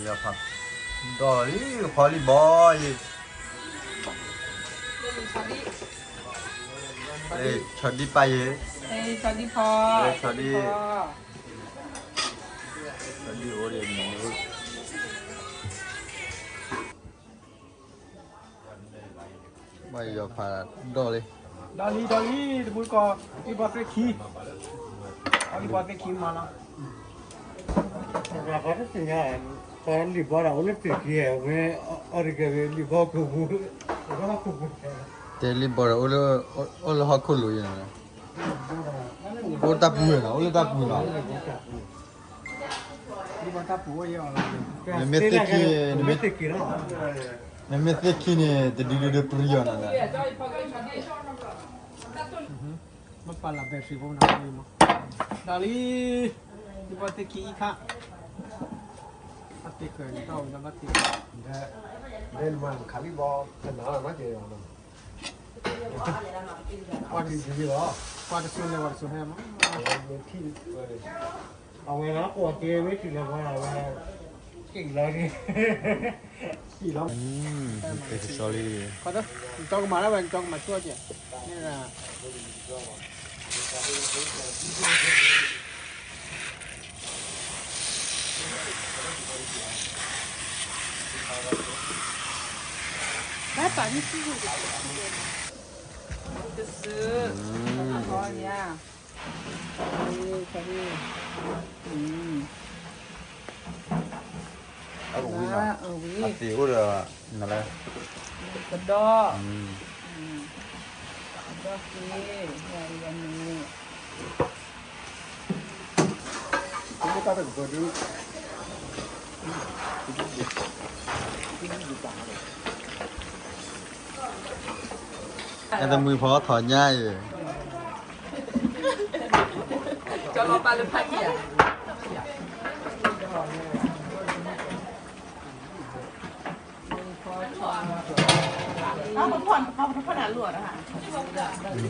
ယဖးဒီးလံ ကဖီလံဘီယံၤ, ဆီဒံၣ်ပၢ်ယံၤ, ဆီဒံၣ်ဖီ, ဆီဒံၣ်, ဆီဒံၣ်အိၣ်ဒံး, ဘၣ်ယီၤဖးဒီးလံ, ဒီးလံ ဒီးလံ တမူတကိး, လံဘီသ့ၣ်ခံ, အလံဘီသ့ၣ်ခံမးလီၤ. လံဘီဒီးအိၣ်လၢသ့ၣ်ခံ, ဝဲအီၤတကဲဝဲလံဘီခိၣ်ပူၤ, တဲလံဘီဒီး အိၣ်လၢဟီၣ်ခိၣ်လိၤယဲၢ်, အိၣ်တၢ်ပူၤနီၤ, အိၣ်လၢတၢ်ပူၤနီၤ, မ့မ့ၢ်သ့ၣ်ခံ, မ့မ့ၢ်သ့ၣ်ခံန့ၣ် တဒုဒုဒုပရံယီၤနီၤ, မ့ၢ်ပာ်လၢ battery ဖိနီၤ, ဒီးလံ, လံဘီသ့ၣ်ခံအံၤခါ, အသ့ၣ်ဃၢၤန့ၣ် တၢ်အိၣ်ဒီးဘၣ်သ့ၣ်, ဒဲနမၤခးလံဘီ, ပှၤတစူၤန့ၣ် ပှၤတစူၤဟဲမး, အဝဲလၢပှၤကဲဝဲထံလၢပှၤဝဲ, က့ၤလီၤန့ၣ်, က့ၤလီၤ, နကမၤဒၣ်ဝဲ နကမၤဆိကဲ, န့ၣ် ဘၣ်ပာ်န့ၣ်စုၣ်, တစု, အီယါ, ခါ, အဝံၤနီၤ, အဝံၤ, အသ့ၣ်အိၣ်ဒီး, နလၢ, ကဒီး, ကဒီးက့ၤ, ယၤအံၤယၤန့ၣ် အဲတမုၢ်ဖီထီၣ်ညါအံၤ, ကၠီလီၤပာ်လၢဖးကံၢ်ဧါ, တပၢ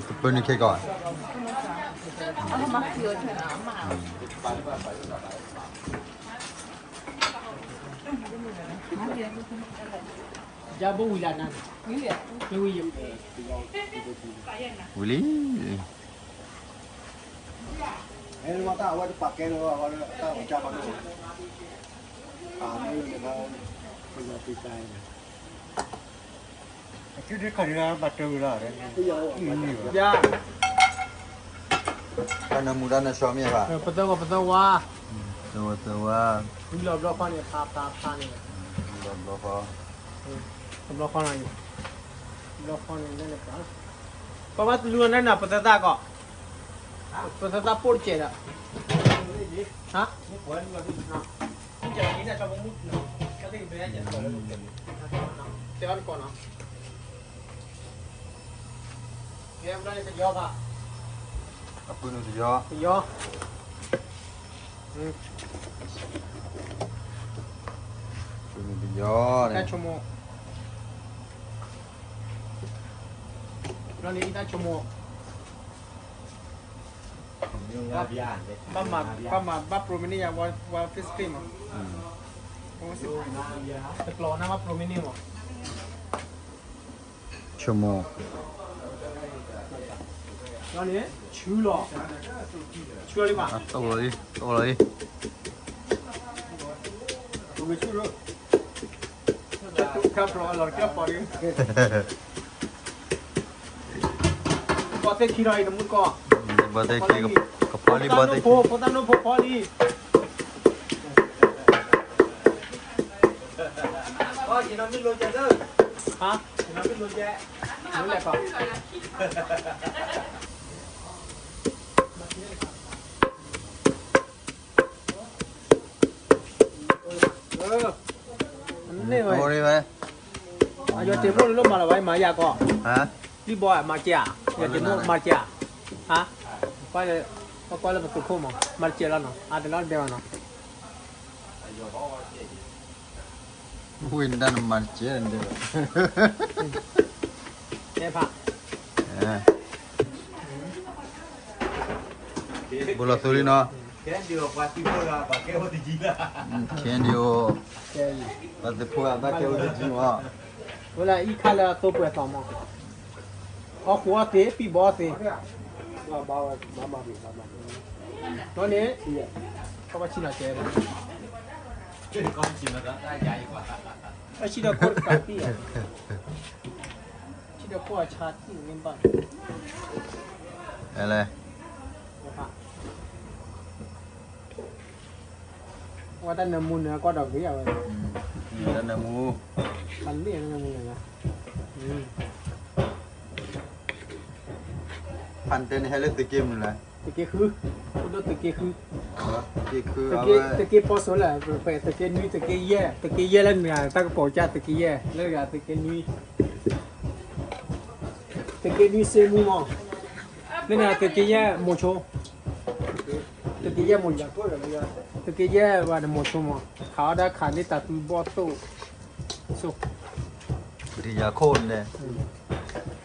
ၢ်နုာ်ခဲကီးဧါ, ဝံၤလံ, အဝဲတပာ်ကဲလၢၤဘၣ်, တၢ်အီၣ်ကၢ်ဘၣ်, ပာ်မ့ၢ်လၢန့ၣ်ဘၣ်, ပယီၤတံၢ်တၢ်အံၤန့ၣ်, အစုဒ့ခီၣ်ဒ့ဘၣ်တၢ်ဝံၤလီၤ, တၢ်နၢမူဒါနၢဆှီမ့ၢ်ဘၣ်, ပသၢဝါ, ပသၢဝါ, သၢဝါ, သၢဝါ, ဝံၤလီၤဘျီဃီန့ၣ် ဖးဖးဖးန့ၣ်, ဝံၤလီၤဘျီဃီ, တဘျီဃီနီၤ, ဘျီဃီန့ၣ်, ပဘၣ်လူၤန့ၣ်နၤ ပသၢသၣ်ကီး, ပသၢသၣ်ပိၢ်တစဲးဒီး, ဟါ, ကဲအီၣ်တကီးနီၤ, ကဲဘျီန့ၣ်တယီဘၣ်, အပူၤန့ၣ်တယီ, တယီ, ပူၤန့ၣ်တယီန့ၣ်, တၢ်ဆိကမိၣ်, ဘျီန့ၣ်အံၤတၢ်ဆိကမိၣ် ဘၣ်မၤ, ဘၣ်မၤ, ဘၣ်ပြိမ့ၢ်န့ၢ်ယၤ ဝါ face cream မး, တကျိးနၤ ဘၣ်ပြိမ့ၢ်န့ၢ်မး, ဆိကမိၣ်, ဘျီန့ၣ် ဆူလီၤ, ဆူလီၤလံမး, တအိၣ်လီၤလံ, တအိၣ်လီၤလံ, ခါပျီအလီၢ်တကဲပီၤလံ, ဘီသ့ၣ်ခံဒီးအံၤ တမူတကိး, ဘီသ့ၣ်ခံ, ကဖီလံဘီသ့ၣ်ခံ, ဖိသၣ်နိၣ်ဖိဖီလံ, ဟါ, လဲၤကီး န့ၣ်ဝဲ, ယွၤတ့ၢ်မိၣ်လၢမၤလီၤဝဲ မၤယၤကီး, ဟါ, လံဘီမၤတကဲး, ယွၤတ့ၢ်မိၣ်မၤတကဲး, ဟါ, ကွၢ်လၢ, ကွၢ်လၢပသုးခိၣ်မး မၤတကဲးလီၤနီၤ, အါတလီၤတဘဲဘၣ်နီၤ, ဝ့ၢ်နတၢ်နမၤတကဲး, တဲဖး, ဘိလီၤသိလံနီၤ. ခဲဒံးအိၣ်ပှၤသုးဖိလၢပှၤကဲအိၣ်တယံၤလၢ ခဲဒံးအိၣ် ပှၤသုးဖိအဘၣ်ကဲအိၣ်တယံၤမး ဝဲလၢအံၤခါလၢအသိပှဲၤသီမး အီၣ်ဃူအီၣ်သ့ ပံၣ်ဘီအီၣ်သ့ ဒီးန့ၣ် ကဘၣ်ဆံးနီၤကဲ အဆံးဒီးခိၣ်တကးတံၢ် ဆံးဒီးခိၣ်အဆါတံၢ်န့ၣ်ဘၣ် လဲၣ် ဝဲတၢ်နၢမူနၢကီၢ်ဒီးဂ့ၤအဝဲ တၢ်နၢမူ အလံၣ်နၢမူနၢ ဖးတဲန့ၣ်ဟဲလၢသုးက့မုၢ်လဲၣ် သုးက့ဃု အိၣ်ဒိၣ်သုးက့ဃု သုးက့ဃု သုးက့ဖီစိၤလၢ သုးက့နွံ သုးက့ယဲၢ် သုးက့ယဲၢ်လၢနတၢ်ကပီၤကစၢ်သုးက့ယဲၢ် လၢဂၤသုးက့နွံ သုးက့နွံစ့မူမး လၢနသုးက့ယဲၢ်မိၤဆိ သုးက့ယဲၢ်မိၤဆိ သ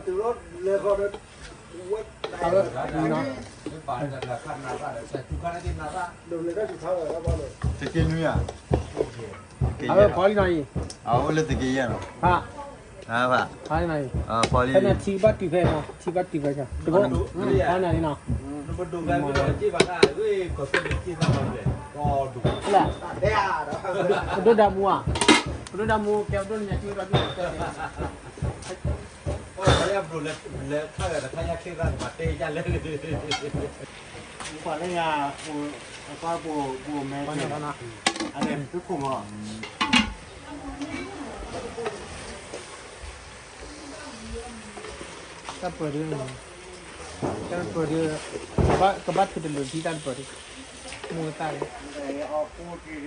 ုးက့ယဲၢ်ဝဲန့ၣ်မိၤဆိမး ခးအီၣ်ဒၣ်ခးန့ၢ်တၢ်သူဘီၣ်သိၣ် စိ တယၤခိၣ်န့ၣ် သုးခိၣ်ဒၣ်မူ ဒိၣ်မးန့ၣ် အဝဲ သုးက့နွံဧါ သုးက့ယဲၢ် အဝဲဖီလံနီၤအံၤ အအိၣ်လၢသုးက့ယဲၢ်နီၤ ဖး ဖး ဖီလံနီၤအံၤ ဖီလံ ဖဲန့ၣ်ထံကဘၣ်တုၤဖဲ ထံဘၣ်တုၤဖဲ တဘၣ် ဖးနၤလံနီၤ ပဒိၣ်ဒၣ်မူဧါ ပဒိၣ်ဒၣ်မူ ကဲပဒိၣ်နညါက့ဒီး ပှၤလၢညါ အပှၤပှၤမဲ အလဲၤသုခိၣ်မီၤ တၢ်ပၢၢ်ဒု တၢ်ပၢၢ်ဒု ကဘၣ်ထုးတလိာ်ထံတၢ်တပၢၢ်ဒု မိၢ်သၣ်ဒု ဒီး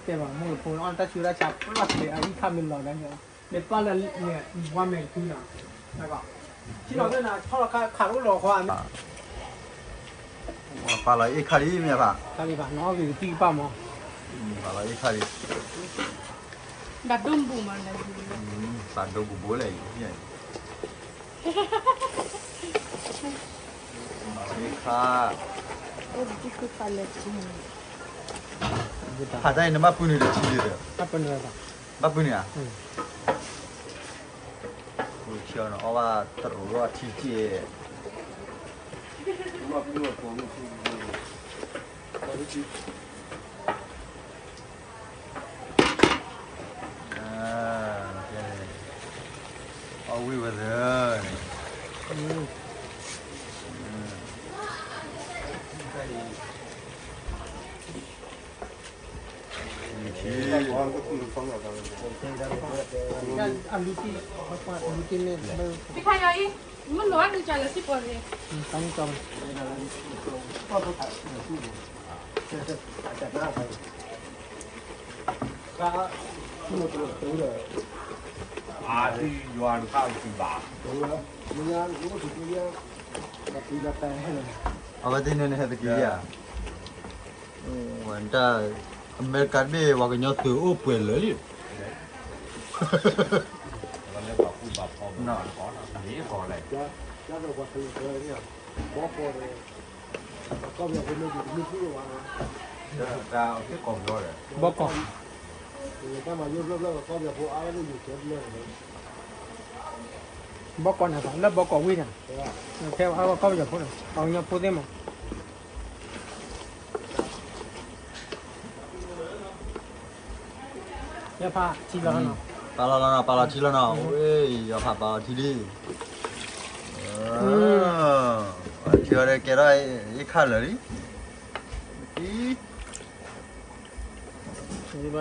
တဲဘၣ်မိၢ်ဖိအီၣ်တၢ်ဆူးတၢ်ဆါပျီၢ်သ့ အအံၤခါမ့ၢ်လီၤဒီး မ့ၢ်ပျီၢ်လၢန့ၣ် ဘှါမဲာ်တခုနီၤ ထီၣ်လီၤခါခးအိၣ်လီၤဃီ ပာ်လီၤအ့ၣ်ခါလံမ့ၢ်ဘၣ် ခါလံဘၣ် နီၣ်ဂ့ၤကသံၣ်ကပၣ်မး ပာ်လီၤအ့ၣ်ခါလံ ဘၣ်ဒိၣ်ဘူးမး ဘၣ်ဒိၣ်ဘူးဘူးလဲၣ် ပာ်လီၤအ့ၣ်ခါ ဖးတၢ်အံၤနဘၣ်ပုၢ်နုာ်တထံလံဒီး ဘၣ်ပုၢ်နုာ်ဧါ အီၣ်ဘၣ် တရူးအီထံက့ၢ် အီၣ်ဝံၣ်ဝဲသၢ အဝဲသ့ၣ်န့ၣ်ဟဲသက့ၤဧါ ဝဲတၢ် အမဲရကၤတဘ့ၣ် ပှၤကညီသုးအိၣ်ပှဲၤလၢာ်လံ ဘီကီၢ် ဘီကီၢ်န့ၣ် လၢဘီကီၢ်ဝ့ၢ်န့ၣ် ဖဲအဝဲကီၢ်ပယီၤဖိန့ၣ် ပှၤကညီဖိသ့ၣ်မး ယဖးထံလီၤနီၤ ပာ်လီၤလီၤနီၤ ပာ်လီၤထံလီၤနီၤ ဝဲ ယဖးပာ်လီၤထံလံ ထံလီၤဒီးကဲ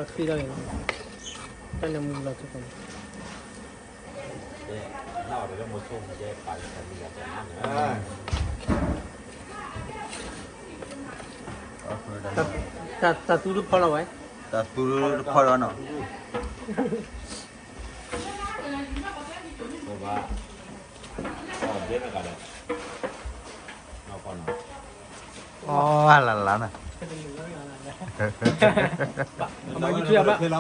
ထီၣ်အ့ၣ်ခါလၢာ်လံ ဘၣ်ဃ့တၢ်န့ၣ် တၢ်နၢမူလီၤ တၢ်သူတဖီလီၤဝဲ တၢ်သူတဖီလီၤနီၤ အီၣ်လၢ်လၢ်နီၤ အမၤ YouTube ဘၣ်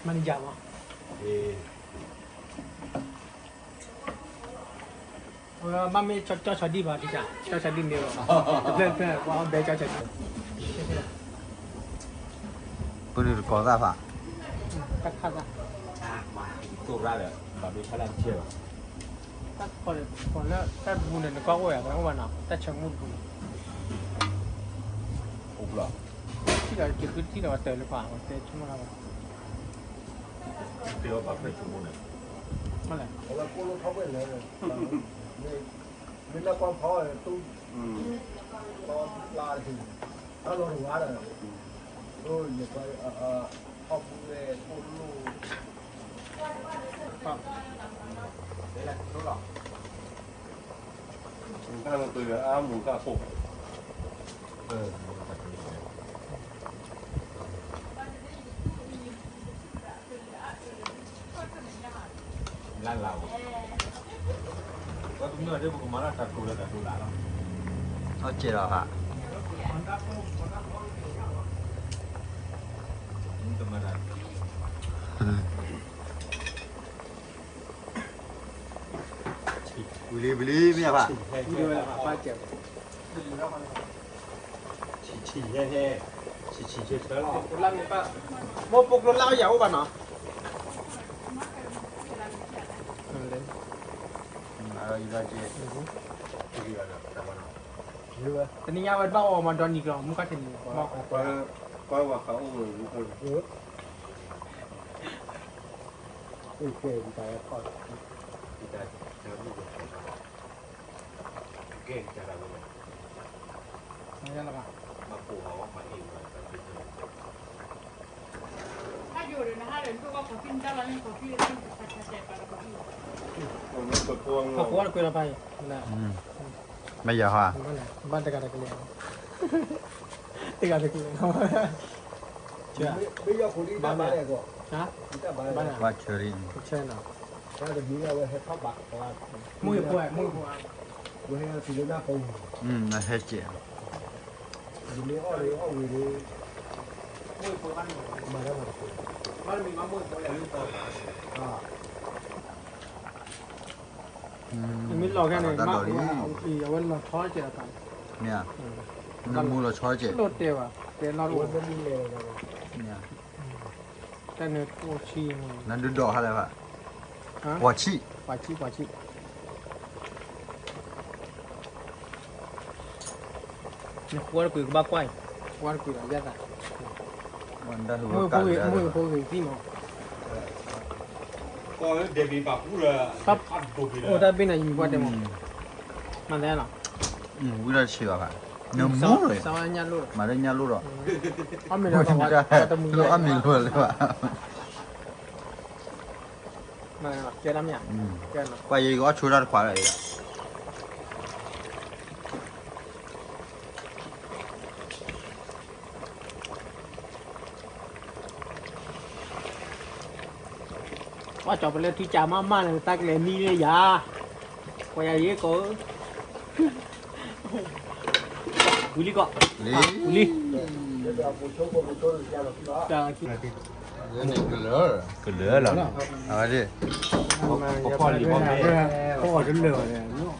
မၤန့ၢ်ယၤမး, အဝဲဘၣ်မ့ၢ်ကၠီကၠီဒံၣ်ဘၣ် ကၠီကၠီဒံၣ်မ့ၢ်ဘၣ်, တဖျၢၣ်တဖျၢၣ် ပှၤဘဲကၠီကၠီဒံၣ်, ပဒုးတကိးသၣ်ဖး, တၢ်ခၣ်သၣ်, တိၢ်ရၣ်ဒီး ဘၣ်ဒိဆါလၢတဆဲးဘၣ်, တၢ်ခီဒီး ပှၤလၢတၢ်တပူၤန့ၣ် နကွၢ်အိၣ်ဝဲ ပှၤအိၣ်ဘၣ်နီၤ တၢ်ဆၢမူတပူၤန့ၣ်, အိၣ်ဘျီ, ထံၣ်ဒီးက့ၤဃုထံၣ်ဒီးပှၤတၢၤလၢပှၤ ပှၤတဲဆိကမိၣ်လၢပှၤ တဲအီၤဘၣ်ဖဲဆိကမိၣ်န့ၣ်, မ့ၢ်လဲၣ်, အဝဲကိၣ်လိၣ်ထီၣ်ဝဲလဲၣ်, မ့ၢ်လၢပှၤဖီအီၤတူၢ်, ပျါတက့ၢ်, တၢ်လီၤတဝါဒီး, ယပှၤ, ဟီၣ်ပူၤဝဲကိၣ်လိၣ်, တၢ်လီၤတဝါအါမူၤတၢ်ခိၣ် လၢ်လၢ်, ပကမၤလၢတၢ်တိၤလၢတၢ်တိၤလၢ်လီၤ, အီၣ်စဲးလီၤဟး, ဝံၤလံ ဝံၤလံ မ့ၢ်ဘၣ်, ဆံးဆံးဟဲဟဲ, ဆံးဆံးဆံးဆံးလီၤ, မိၢ်ပိကျိလၢယၤအိၣ်ဘၣ်နီၤ, တနံၤညါဝဲတဘၣ်အီၣ်မး ဒီနံၤကျီ မူခါတနံၤ, ပှၤဝဲဃးအိၣ်ဝဲ, ဟီၣ်ခိၣ်တကွံာ်လီၤဖးအံၤ, မ့ၢ်ယၤဟါ, ဘၣ်တဂၤတကလဲၤ, တဂၤတကလဲၤ, မ့ၢ်ယၤခိၣ်ဒ်တၢ်ဘၣ်လဲၣ်, ဘၣ်ဆၢလံ, ဆၢနီၤ, မ့ၢ်ယၤဖိ, မ့ၢ်ယၤဖိ, ဝဲဟဲတုၤလၢနၢ်ပိ, ဟဲကဲး, မ့ၢ်အီၣ်လၢအီၣ်ဝံၤလံ, မ့ၢ်ယၤဖိ, မ့ၢ်ယၤဖိ, မ့ၢ်လီၤခဲန့ၣ်, အဝဲလီၤဆီကဲးလီၤ, မ့ၢ်ဧါ, နမူလီၤဆီကဲး, လိၣ်တဲဘၣ်, တဲနီၣ်တအိၣ်, မ့ၢ်ဧါ, တၢ်န့ၣ်အိၣ်ဆံ, နဒုးဒိးဟါလၢၤဘၣ်, ပှၤဆံ, ပှၤဆံ, ပှၤဆံ နဃိတကွံာ်ကဘၣ်ကွၢ်အံၤ, ဃိတကွံာ်လီၤယသး, မုၢ်ဖိဂ့ၤ, မုၢ်ဖိဂ့ၤသံမး, အိၣ်တၢ်ဘ့ၣ်နၤယမံၤကွၢ်တဲမး, မၤသးလီၤ, ဝံၤဒီးဆံးဘၣ်ဘၣ်, နမူလီၤ, မၤလၢညၣ်လိၣ်ဒီး, အီၣ်မ့ၤလီၤ, အီၣ်မ့ၤလိာ်လၢၤဘၣ်, ကွၢ်ယဲယကအီၣ်ဆိတၢ်တခွးလၢၤ, ကွၢ်ကၠီၤပလဲၤထံကၢ်မးမးန့ၣ် တၢ်ကလဲၤမံလၢယၤ, ကွၢ်ယၤယဲကီး, ဝံၤလံကီး, ဝံၤလံ, ကလၢာ်, ကလၢာ်လီၤ, အဝဲဒၣ်, ပီၣ်လံပီၣ်မဲ,